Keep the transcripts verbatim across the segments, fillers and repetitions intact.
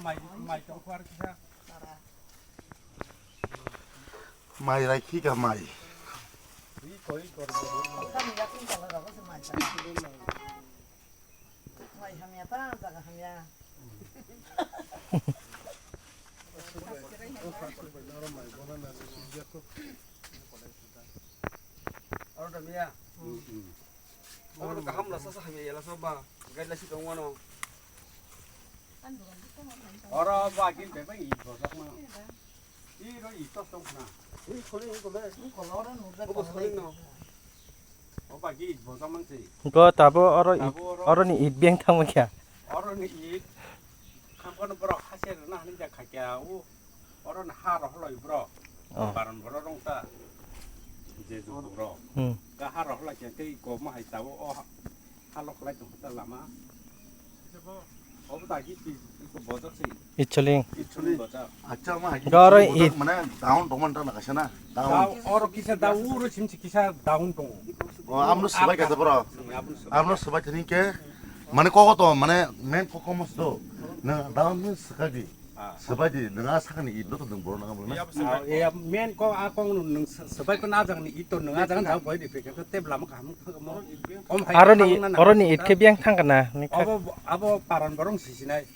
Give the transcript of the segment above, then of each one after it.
Mai, mai tong kho ar kisa. Mai rai khi ka mai. Mai hamya ta, jaga hamya. Oro da miya. Oro kaham la sasa hamya yala so ba. Gai la si tong wano. Oro ba gin be ba i bo sak ma. I ro i tos tong na. I kholi ko be. Obo kholi no. Oba gi bojak mang se. Go tabo oro i-, Tabo oro. Oro ni it beng thang kya. Oro ni it. Khamkon borok hase rwna hwnwi jak kha kya. O oro ni ha rw holoi borok. Oh. Baron borok rong ta. Je ju borok. Hmm. Ga ha rw holoi kya tei ko ma hai tabo o ha-, ha lok lai tong ta lama. Icholing. Icholing. Goro it. Mane down tongman ta nakaisa na. Down. Oro kisa down, uro simsi kisa down tongo. O, amno swbai kata bro. Amno swbai thani ke. Mane koko to, mane main koko mos do. Na down ni swkadi. Swbai di, nang a sakani it no to dong bro nang bro na. Ah, e, men ko a kong nung swbai ko na jang ni it to nung a jang jang boi di peke to tebla mo kaham mo. Om hai Aro ni, kaham na na. Oro ni it ke biang thang kana. Ni kha- Abo, abo paran borong sisinai.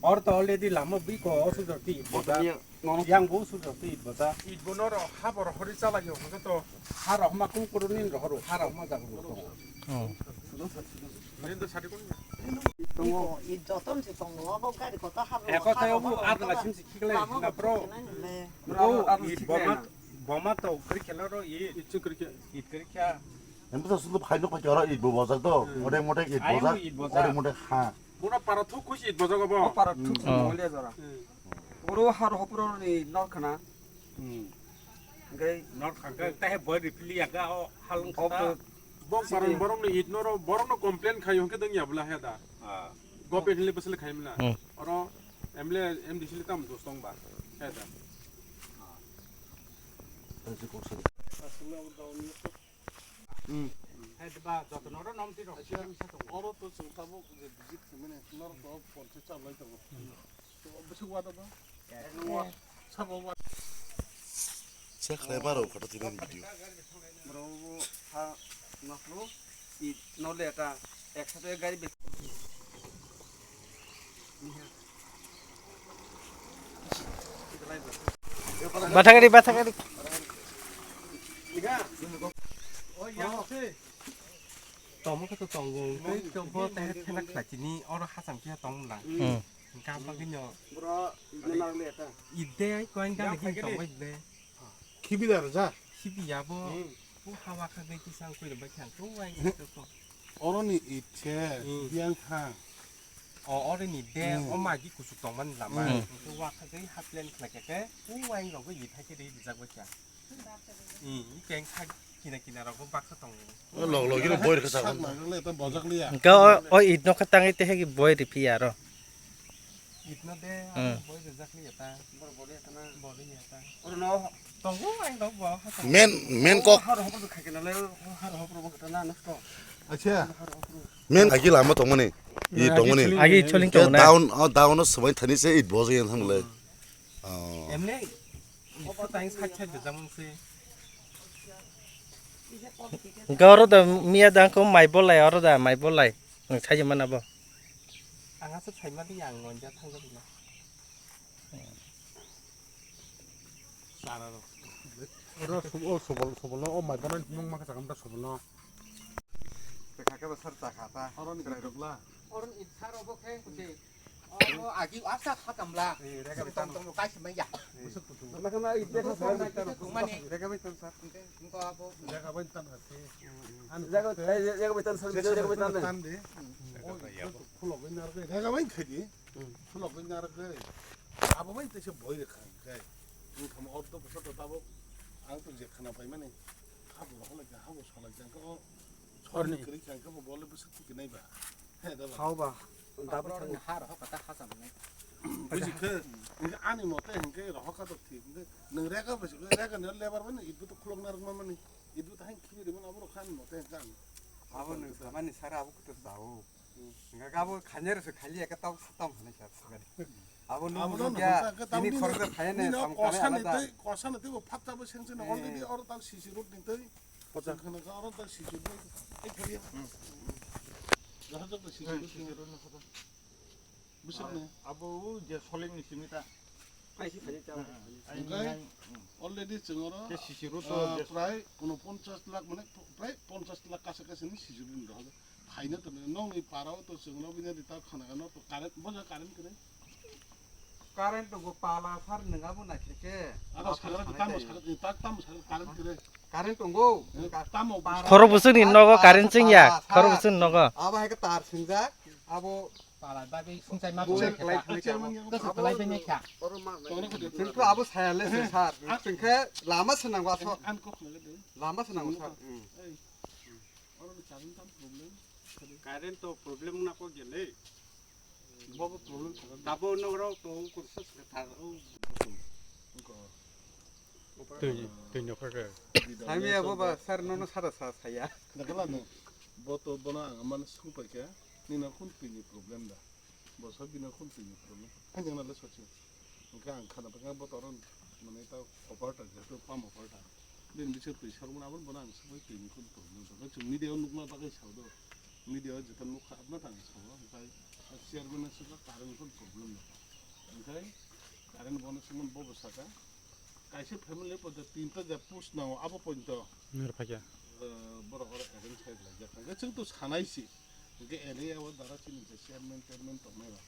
Or to already lama bi ko osu jor ti boja. Yang bo osu jor ti boja. It bo noro ha bor hori chala yo hwnkhe to. Ha rok ma kum kuru nin rohoro, ha rok ma jago rohoro. Oh. Nin to sadi kun. Tongo. It joton se tongo, abo gari kota ha rok. Eko ha tayo rok bu ma adla sim si khikle lama na bo bro. Kena le. Bro, it boma, boma to kri khela ro it. It kri khe. It kri khe. Em to sudu phai nok phai oro it bo bojak to. Ode mote it bojak. Ode mote ha. Muna para thuk kuis it bojak obo. O para thuk se mole jora. Oro har hopro ni nor khana. Nor khangka tahe boi ripli yaga o halung khata. Bok paran borok no it noro borok no complain khai hwnkhe dong ya bula he da. Gope hile bwsle khai mla. Oro M L A M D C le tam dos tong ba. He da. Hai ba, joto no oro nom tiro. Oro to chwng tabuk je visit khaimani, norok to porse chalai tongo. To bwswk wada ba? Sabo wa. Check khlai maro photo tini video. Bro, ha, naslo, i, no leta, ek sate gari be. Bathagari, bathagari. Tongmo khe to tongo, tei tongmo tei thena khlai tini oro hacham khe tong lang. Hmm. Hingkhe ang bagwi no. Bro, ide ai koin gana gini tong bai ble. Khibi da rwja. Khibi ya bo. Hmm. Bu hawa kha gai kisa ang koi bai khan to wai to. Oro ni itse biang thang. O oro ni de o magi kusuk tong man lama. Hmm. Hingkhe wa kha gai ha plan khlai kha khe bu wai rok bai ithai khe ri rijak bai kha. Hmm, keng kha kina kina rok bo baksa tongo. O log log ino boi rwkha sa. Sak nang le to bojak liya. Hingkhe o, o it no kha tangwi te hegi boi riphi ya ro. Itno de, hmm, boi rijak liya ta. Bor bor liya ta na. Bor liya ta. Oro no. Tongo ang dok bo ha. Men, men kok. Har hopor khai kana le, har hopor bo kata na nosto. Acha. Men agi lama tongmani. I tongmani. Agi choling tongna. Down, oh, down o swbai thani se it bojak yang thangle. Oh. Emne. Hingke oro da miya da angkhe mai bolai, oro da mai bolai. Nwng sai mano bo. Ang aswk sai madi, ang ngonja thangjago na. Oro sub-, o sobol, sobolno o mai bolai nwng ma khe chakam da sobolno. Kha khe bo sar cha kha ta. Oro ni kwrai rok la. Oro ni sar obo khe kuchi. Obo agi asa kha tamla. Eh, rega tong tong kai se maya. Mani. Rega bai tan sar. Rega bai tan sar. Rega bai tan sar. Rega bai tan. Khulok bai nar rega bai khai di. Khulok bai nar rega. Abo bai te se boi rega khai. Ni tham ob do bosor do tabuk. Ang to je khana pai mani. Habo holo ke habo salai jang ko. Orni. Kri khai ko bole bosor ti kenai ba. Hao ba, dabu thang. Har ho kata khasam nai. Buji khe, hingke ani mote hingke rohor kha to thik, hingke nwng rega buji khe, rega ni lebar mani, ibu to khulok narwk ma mani, ibu to hain khibi rwmani, abo rok kha ani mote hingke ani. Abo nwng samani sara abo kutu sao. Hingke abo khainai rok se khali eke tok satam hwnwi sa sakani. Abo nung Abo nung no ya, hwnka hwnkhe tini tamni khoroksa khainai nini no samung tanai kosa ni alada. Tei, kosa ni tei bo phatsa bo sengse no Eh. Already oro tal C C road ni tei. Kosa. Khana ka oro tal C C road ni. Ei khali. Hmm. Jahar jok C C road ni. Busuk ne. Abo je soleng ni simi ta. Kaisi phai ta. Hingke already chwng oro, Ke C C road ah, to je prai unoponchas lakh mane prai ponchas lakh kasa kasa ni C C road ni rohor. Phaina to nong ni para o to chwng no bini rita khana no to current bo ja current kre. Current to go pala sar nang abo na khe khe. Abo sar tam sar tak tam sar current kre. Current tongo. Eh, tamo Para- Khoro busuk ni nogo Para- current chwng ya. Para- Khoro busuk ni nogo. Abo hai khe tar singjak. Abo Pala bagwi sungchai ma Bo tongwi khe khlai ta. Thangwi tamo. Kasa khlai bini kha. Chwng khe abo saya le se sar. Chwng khe lama swnango aswk. Lama swnango sar. Ei. Oro ni charging tam problem. Current to problem na ko gele. Bobo problem thang. Dabo no ro to ko sa sa ta. Twi, twi nyokha khe. Sami abo ba sar nono sara sa saya. Nagala no. Bo to bono ang man sung pai khe. Nino khun twi ni problem da. Bo sa bino khun twi ni problem. Hanya na le sochi. Hingke ang khana pai khe bo to ron mane ta operator je to pam operator. Din bisir twi sarmani abo bono ang sung pai twi ni khun problem. Bo chung media o nukna bagwi sa do. Media o jeta nukha abna tang sa. Hingke chairman sung ka current khun problem da. Hingke current bono sung bo bo saka. Kaisa family porjonto tinta ja post nango, abo porjonto. Nir phakya. Eh, borok oro arrange khai laijak. Hingke chwng to sanai si. Hingke area o dara chini je chairman, chairman tongnai rok.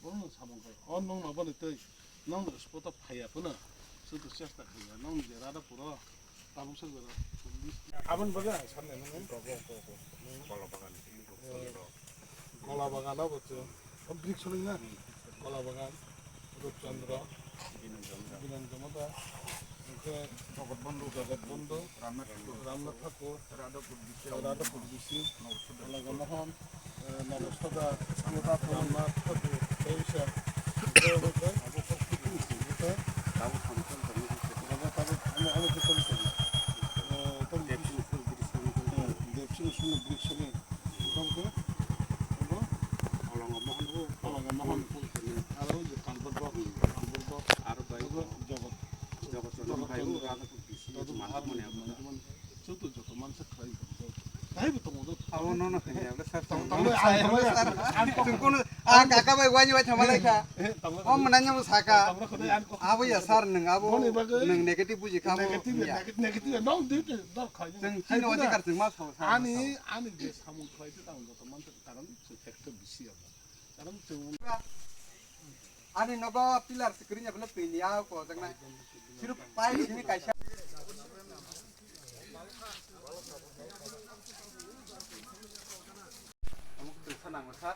Bono samung khai. O nong no boni twi. Nong spot o phaiya phano. Chwng to chesta khaiya. Nong je rada puro. Tabuk sa jora. Aboni bagwi ang sanai nang. Kolo bagan. Kola bagan abo chwng, o brik soloi na? Kola bagan, Rupchandra, Binan Jamada, hingke Jagat Bondhu, Jagat Bondhu, Ramnath Thakur, Radhapur Bisi, Radhapur Bisi, Nabasada. Alaga Mohan, eh, Nabasada, Radha Mohan, Thakur, Teisa, hingke abo khe, hingke abo tabuk, abo, abo khe tong tong. Eh, tong Depsi Usman brik soloi. Tong khe, abo? Olongo Mohan bo. Olongo Mohan. Aro je Kalbot bo. Kalbot bo. Aro bai. Abo Jogot. Jogot Jogot Chondro bai. Chondro. Aro Jogot Chondro. Aro Jogot Chondro. Joto, joto mansa khlai tong. Taibo tongo do. Abo nono khe ya, sir, tong, tong, tong, tong, sir. Ang kono, ang kaka bai wani wai thama lai kha. Eh, tong. O mwnanya bo saka. Tong khe ang ko. Abo ya, sir, nwng abo. Boni bagwi. Nwng negative buji kha bo. Negative, ya. Negative, negative, no, dite, dor kha. Chwng chini odhikar chwng ma sao, sir. Ani, ani je samung khlai te tang joto mansa. Karon se factor bisi abo. Karon chwng ani nogo pillar se kwrwngya bwle twi ni a ko jaknai. Siru pai simi kaisa. Omo twngsa nango sa.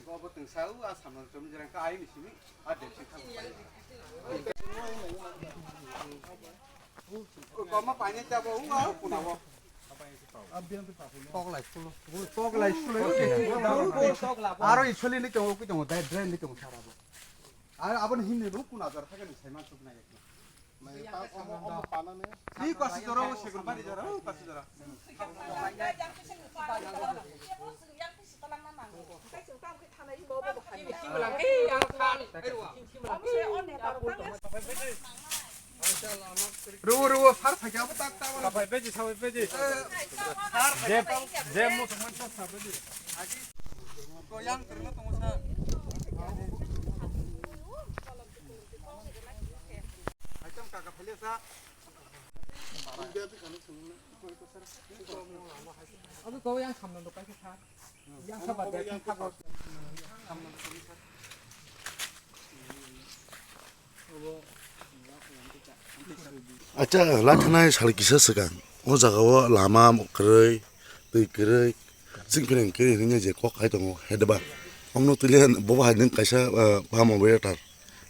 Obo twngsa u a samno chwmwi jera ka ai ni simi a de si thang. Koma paine jabo, u a kuna bo. Pok lai sulo. Pok lai sulo. Aro i soli ni tongo, ki tongo, dai drain ni tongo sara bo. Aro abon himni ru kuna jar thake ni saiman suk nai. Ni kasi jora o segun bari jora, o kasi jora. Ruo, ruo, sar phaikhe abo tak tak. Sabai beji, sabai beji. Je, je musuk man sar sabai beji. Goyang terima tunggu sa. Aitam kaka phale sa. Abo goyang samno do kaisa sa. Acha, lai thanai sal kisa swkang. O jaga o lama kwrwi, twi kwrwi, chwng phireng kwrwi hwnwi je kok hai tongo, headband. Omno twi le bobo hai nwng kaisa, ah, pam operator.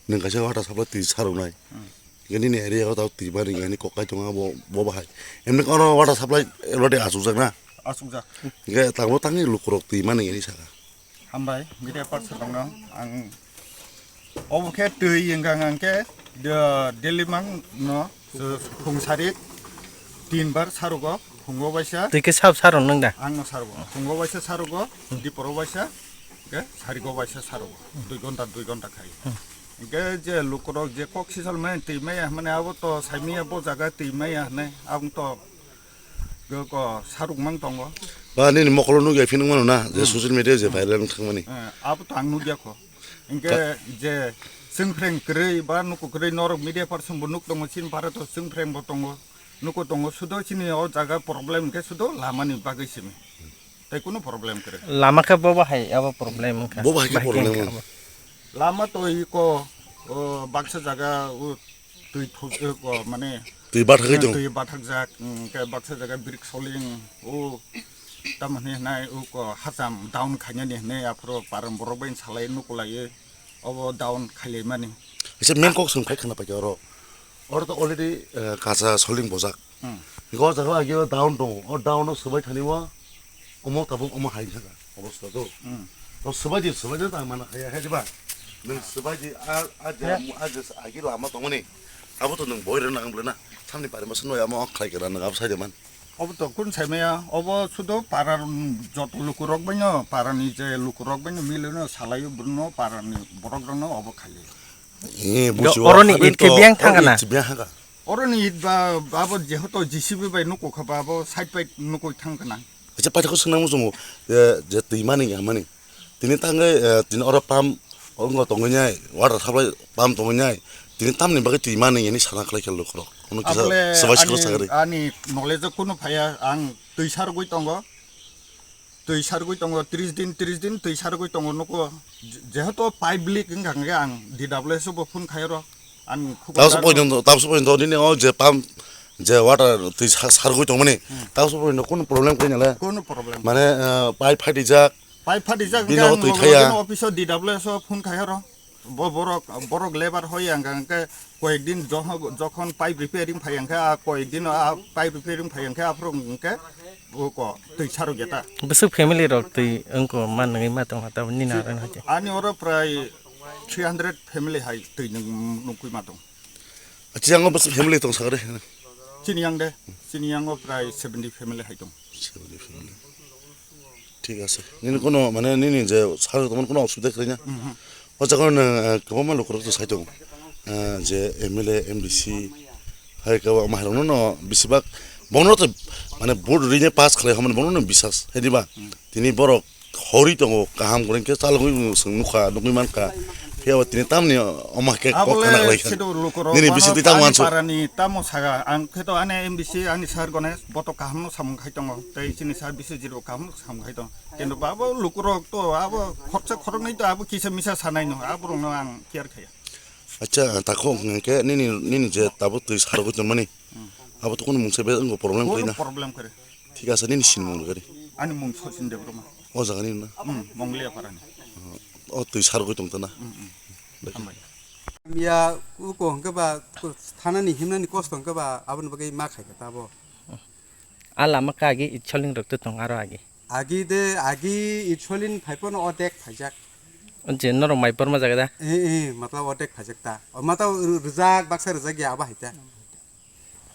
Nwng kaisa water supply twi sarwnai. Hmm. Nini area o twi mani nini kok hai tongo bo, bobo hai. Emni oro water supply already achukjak na? Achukjak. Hingke tabuk tangni lukurok twi mani nini saka. Hambai, media person tongno ang obo khe twi wngkha ang khe de-, daily mang no, so, khung sari tin bar sarugo, khungo baisa. Twi khe sab sarung nang da? Ang no sarugo. Khungo baisa sarugo, diporo baisa, Hwnkhe sarigo waisa sarugo, dui gonta, dui gonta khai. Hwnkhe je lukurok je kok sisal maya twi maya hwnmani abo to saimaya bo jaga twi maya hwnwi abong to go ko saruk mang tongo. Ba nini mokolo nukya phino mano na je social media je viral wng thangmani. Eh, abo to ang nukya kho. Hwnkhe je chwngphreng kwrwi ba nuku kwrwi norok media person bo nuk tongo, chini para to chwngphreng bo tongo, nuku tongo, sudo chini o jaga problem hwnkhe sudo lamani bagwi simi. Tei kunu problem kwrwi. Lama khe bo bahai abo problem wngkha. Bo bahai khe problem wngkha wng. Abo. Lama to iko, o, baksa jaga o twi thuk, o, mane twi bathagwi tong. Twi bathakjak, mm, khe baksa jaga brik soling, o, tamoni hinai, o, ko, hacham down khainani hinai, aphuru paran borok bai salai nukulaiwi, obo down khailaimani. Kaisa main kok swng phai khna paikha oro. Oro to already, eh, kacha soling bojak. Hmm. Go jaga agi o down tongo. O down o swbai thani o omo tabuk omo hai thaka obosta to. Hmm. To swbai di, swbai di ta mana khaya hai diba. Nung swbai di a, a je, a je agi lama tongoni. Abo to nung boi rena ang blena. Samni pare masa noi amo khlai kena nung abo sai de man. Obo to kun sai maya. Obo sudo parar joto lukurok baino, parani je lukurok baino milino salayo bruno parani borok rokno obo khali. Eh, busi oroni it khe biyang thangkha na? It biyang thangkha. Oroni it ba, abo jehoto J C B bai nuko kha ba, abo side bai nuko thangkha na. Acha paithakgo swngnang muchungo, eh, je twi mani ya mani. Tini tangwi, eh, tini oro pump, ongo tongwi nai, water supply pump tongwi nai. Tini tamni bagwi twi mani yani sana khlai khe lukurok. Kono kisa swbai sikro ani, sakari. Ani knowledge o kunu phaiya, ang twi sargwi tongo. Twi sargwi tongo, tris din, tris din twi sargwi tongo nuko. Je-, jehetu pipe leak wngkha hwnkhe ang D W S o bo phone khai oro. Ani khubor tabso pojjonto, tabso pojjonto nini o je pump, je water twi sa-, sargwi tongmani, tabso pojjonto kunu problem kwrwi nale? Kunu problem. Mane, eh, pipe phatijak, pipe phatijak bini nogo twi thaya. Office o D W S o phone khai oro. Bo borok, borok labour hoi ang kha hwnkhe koyek din joho-, jokhon pipe repairing phai ang kha, a koyek din a pipe repairing phai ang kha, aphuru hwnkhe o ko twi saruk ya ta. Bwswk family rok twi wngko ma nungwi ma tongma tabuk nini aro hwnkhe? Ani oro prai three hundred family hai twi nung-, nungkui ma tong. Achi yango bwswk family tong sakari? Chini yang de, chini yango prai seventy family hai tong. Seventy family. Thik ase. Nini kono, mane, nini je sarwi tongmani kono osubida kwrwi na? Mhm. O jaga o nwng, eh, kwbangma lukurok to sai tongo. Eh, je M L A, M D C, hai kwbangma hairokno no besibak, bono to, mane, vote rwina pass khlai hwnmani bono no bisas, hai diba? Mhm. Tini borok horwi tongo, kaham kwrwi khe chalogwi nwng chwng nukha, nukgwi mankha. Phiya bo tini tamni omo hai khe kok khna khlai kha. Nini bisi twi tamo ani wansuk. Parani tamo saga, ang khe to ani M D C, ani sir Ganesh, bo to kaham no samung khai tongo. Tei chini sir Biswajit bo kaham no samung khai tongo. Kintu abo lukurok to abo khoroksa khoroknwi to abo kisa misa sanai no, aborokno ang care khaya. Acha, takhuk hwnkhe nini, nini je tabuk twi sargwi tongmani, abo to kunu mungsa be wngkha problem kwrwi na? Kunu problem kwrwi. Thik ase, nini sinimung rwgari? Ani mung Sachin Debbarma. O jaga nini na? Hmm, Monglia parani. O twi sargwi tongtana? Hmm, hmm. Hambai. Miya uko hwnkhe ba, thanani himnani kosto hwnkhe ba, aboni bagwi ma khaikha tabo. A lama khe agi itsoling rok to tong aro agi. Agi de, agi itsolin phai phano odek phaijak. O je norok mai porma jaga da? Eh, eh, matlab odek phaijak ta. O matlab ru-, rwjak, baksa rwjak ya abo hai ta.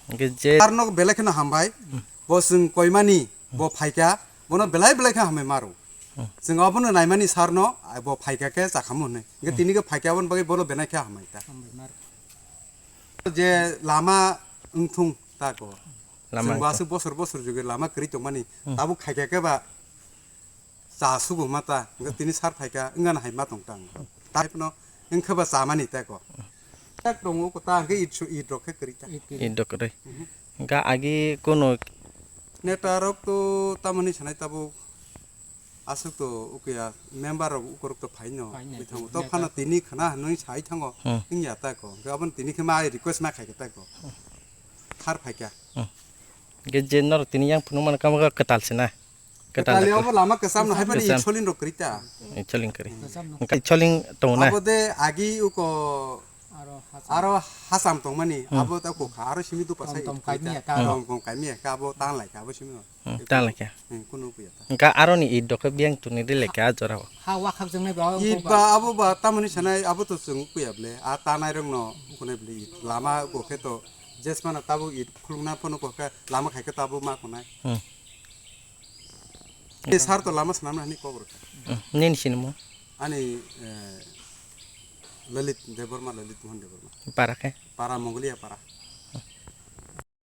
Hwnkhe je Arno belai kheno hambai. Bo chwng koimani, bo phaikha, bono belai belai khe hambai maro. Chwng abono naimani sarno, ai bo phaikha khe chakhamu hwnwi. Hwnkhe tini khe phaikha aboni bagwi bono belai khe hambai ta. Je lama wngthung ta ko. Lama chwng bo wngthung. Aswk bosor bosor jugi lama kwrwi tongmani. Tabuk khaikha khe ba cha sugo ma ta, hwnkhe tini sar phaikha, wngana hai ma tong tang. Tai phano wngkhe ba chamani tei ko. Tak tongo ko ta hwnkhe it su-, it rok khe kwrwi ta. It rok kwrwi. Hwnkhe agi kono neta rok to tamoni sanai tabuk aswk to ukiya member rok ukorok to phaino. Phaino. Bwthango to phano tini khna hwnwi sai thango. Hmm. Wngya ta ko. Hwnkhe aboni tini khe ma request ma khaikha ta ko. Sar phaikha. Hmm. Hwnkhe je norok tini yang phunukmano kamo khe kwtal se na? Kwtal. Kwtal ya, obo lama kwcham no hai phano kwcham. Itsolin rok kwrwi ta. Itsolin kwrwi. Kwcham no. Hwnkhe itsolin tongo na? Abo de agi uko aro hacham. Aro hacham tongmani, hmm, abo ta kokha, aro simi dupa sai. Tom tom kaimya ta. Tom tom kaimya kha, abo tan lai kha, abo simi no. Hmm, tan lai kha. Hmm, kunu kuya ta. Hwnkhe aroni it rok khe biyang tuni ri lai kha a jora o. Ha wakhak jwngnai ba. It ba abo ba tamoni sanai, abo to chwng kuya ble, a tanai rok no kunai ble it. Lama kokhe to jesmano tabuk it khulukna phano kokhe lama khaikhe tabuk ma kunai. Hmm. Ni sar to lama swnamna hani kok rwkha. Hmm, nini sinimo? Ani, eh, Lalit Debbarma, Lalit Mohan Debbarma. Para khe? Para Mongolia para.